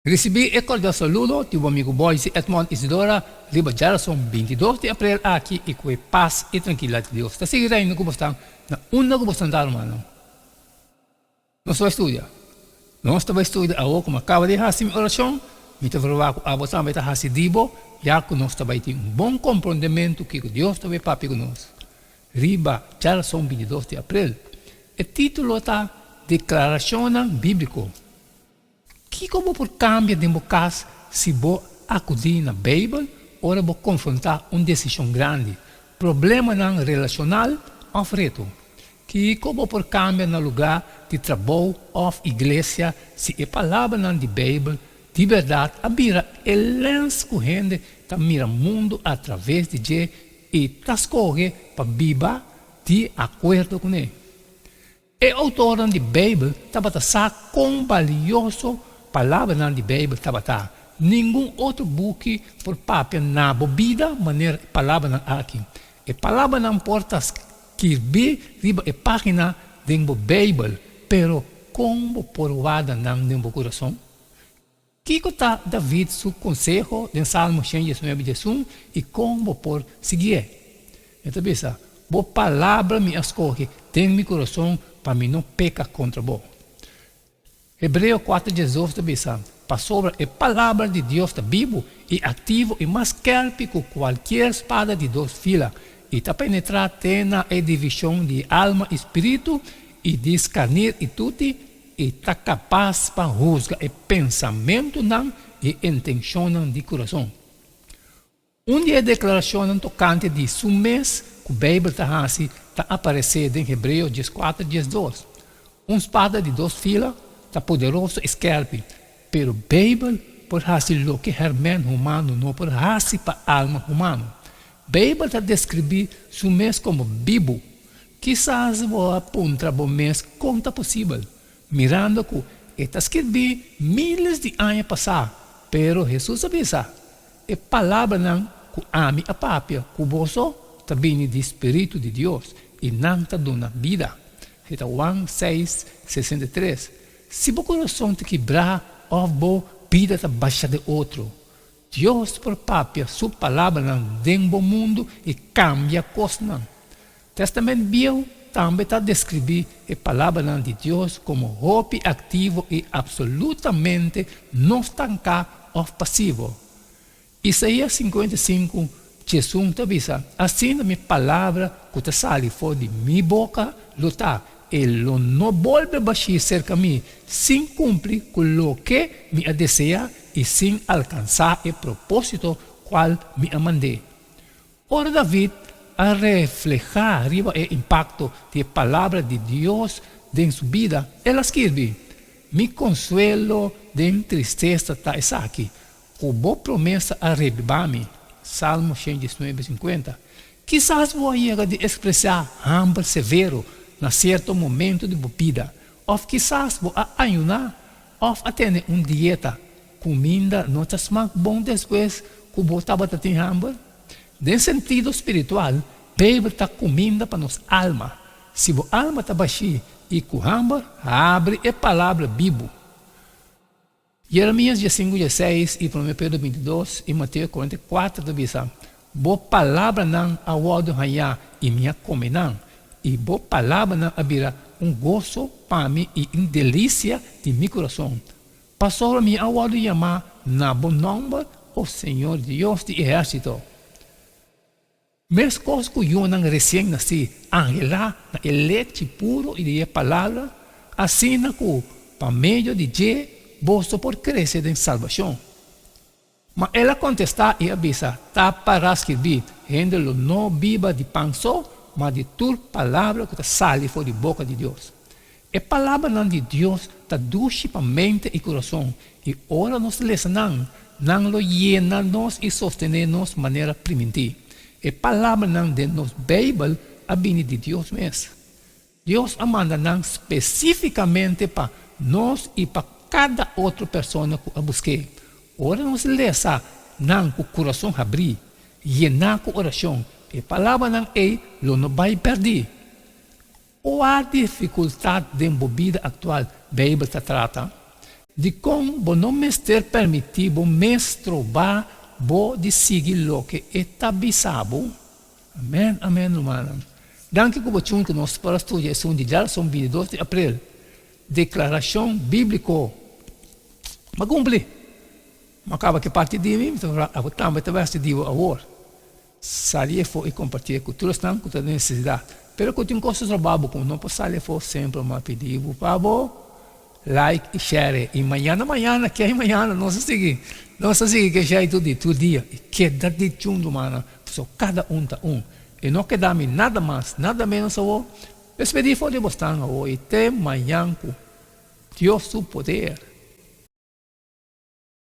Risibí e kordial saludo di bo amigu Boyce Edmond Isidora riba djarason 22 di aprel aki i ku e pas i trankilidat di Dios ta sigui reina ku bosnan na unda ku bosnan ta, rumannan. Nos ta bai studia. Nos ta bai studia awor ku mi a kaba di hasi mi orashon, mi ta proba ku abo tambe ta hasi di bo, ya ku nos ta bai tin un bon komprondementu kiko Dios ta bai papia ku nos riba djarason 22 di aprel. E título ta Deklarashonnan Bíbliko. Kiko bo por kambia den bo kas si bo akudí na Beibel ora bo konfrontá un desishon grandi, problemanan relashonal òf reto? Kiko bo por kambia na lugá di trabou òf iglesia si e palabranan di Beibel di bèrdat a bira e lèns ku hende ta mira mundu atraves di dje i ta skohe pa biba di akuerdo kuné? E outornan di Beibel tabata sa kon balioso palabranan di Beibel tabata. Ningun otro buki por papia na bo bida manera e palabranan aki. E palabranan por ta skirbí riba e página den bo Beibel, pero kon bo por warda nan den bo kurason? Kiko ta David su konseho den Salmo 119 11, i kon bo por siguié? E ta bisa, Bo palabra mi a skohe den mi kurason pa mi no peka kontra bo. Hebreo 4 12 ta bisa, Pasobra e palabra di Dios ta bibu i aktivo i mas skèrpi ku kualkier spada di dos fila, i ta penetrá te na e divishon di alma i spiritu, i di skarnir i tuti, I ta kapas pa husga e pensamentunan i e intenshonnan di kurason. Un di e deklarashonnan tokante di su mes ku Beibel ta hasi ta aparesé den Hebreo 14 12. Un spada di dos fila ta poderoso i skèrpi, pero Beibel por hasi loke hèrmèn humano no por hasi pa alma humano. Beibel ta deskribí su mes komo bibu. Kisas bo a puntra bo mes kon ta posibel, mirando ku e ta skirbí míles di aña pasá. Pero Hesus a bisa, E palabranan ku ami a papia ku boso ta bini di spiritu di Dios, i nan ta duna bida. Esei ta Juan seis, 63. Si bo kurason ta kibrá òf bo bida ta basha den otro, Dios por papia su palabranan den bo mundu i kambia kosnan. Testament Bieu tambe ta deskribí e palabranan di Dios komo hopi aktivo i apsolutamente no stanká òf pasivo. Isaías 55, 11 ta bisa, Asina mi palabra ku ta sali for di mi boka lo ta, e lo no bolbe bashí serka mi sin kumpli ku loke mi a deseá i sin alkansá e propósito kual mi a mand'é. Ora David a reflehá riba e impakto di e Palabra di Dios den su bida, el a skirbi, Mi konsuelo den tristesa ta esaki, ku bo promesa a rebibá mi. Salmo 119, 50. Kisas bo a yega di ekspresá hamber severo na sierto momento di bo bida, òf kisas bo a ayuná òf a tene un dieta. Kuminda no ta smak bon despues ku bo tabata tin hamber? Den sentido spiritual, Beibel ta kuminda pa nos alma. Si bo alma ta bashí i ku hamber, habri e Palabra bibu. Jeremias 15 16 i Promé Pedro 22 i Mateo 44 ta bisa, Bo palabranan a wòrdu hañá i mi a kome nan, i bo palabranan a bira un goso pa mi i un delisia di mi kurason. Pasobra mi a wòrdu yamá na bo nòmber, o Señor Dios di ehérsito. Meskos ku yunan resien nasí anhelá na e lechi puru i di e Palabra, asina ku pa medio di dje boso por krese den salbashon. Ma el a kontestá i a bisa, Ta pará skirbí, Hende lo no biba di pan so, ma di tur palabra ku ta sali for di boka di Dios. E palabranan di Dios ta dushi pa mente i kurason, i ora nos lesa nan, nan lo yena nos i sostené nos manera primintí. E palabranan den nos Beibel a bini di Dios mes. Dios a manda nan spesífikamente pa nos i pa kada otro persona ku a busk'é. Ora nos lesa nan ku kurason habrí, yená ku orashon, e palabranan ei lo no bai pèrdí. Kua difikultat den bo bida aktual Beibel ta trata? Dikon bo no mester permití bo mes stroba bo di sigui loke e ta bisa bo? Amèn, amèn, rumannan. Danki ku bo tjun ku nos para studia esun di djarason 22 di aprel. Deklarashon bíbliko. M'a kumpli. M'a kaba ku e parti di mi, mi ta spera abo tambe ta bai hasi di bo awor. Sali afó i kompartié ku tur esnan ku ta den nesesidat. Pero ku tin kos ta troba bo ku no por sali afó, semper m'a pidi bo pa bo like i share. I mañana mañana, ke mañana nos a sigui, nos a sigui ke share di tur dia. I keda di chundu mana, pasobra kada un ta un. I no keda mi nada mas, nada ménos awor. Despedí for di bosnan awor i te mañan ku Dios su poder.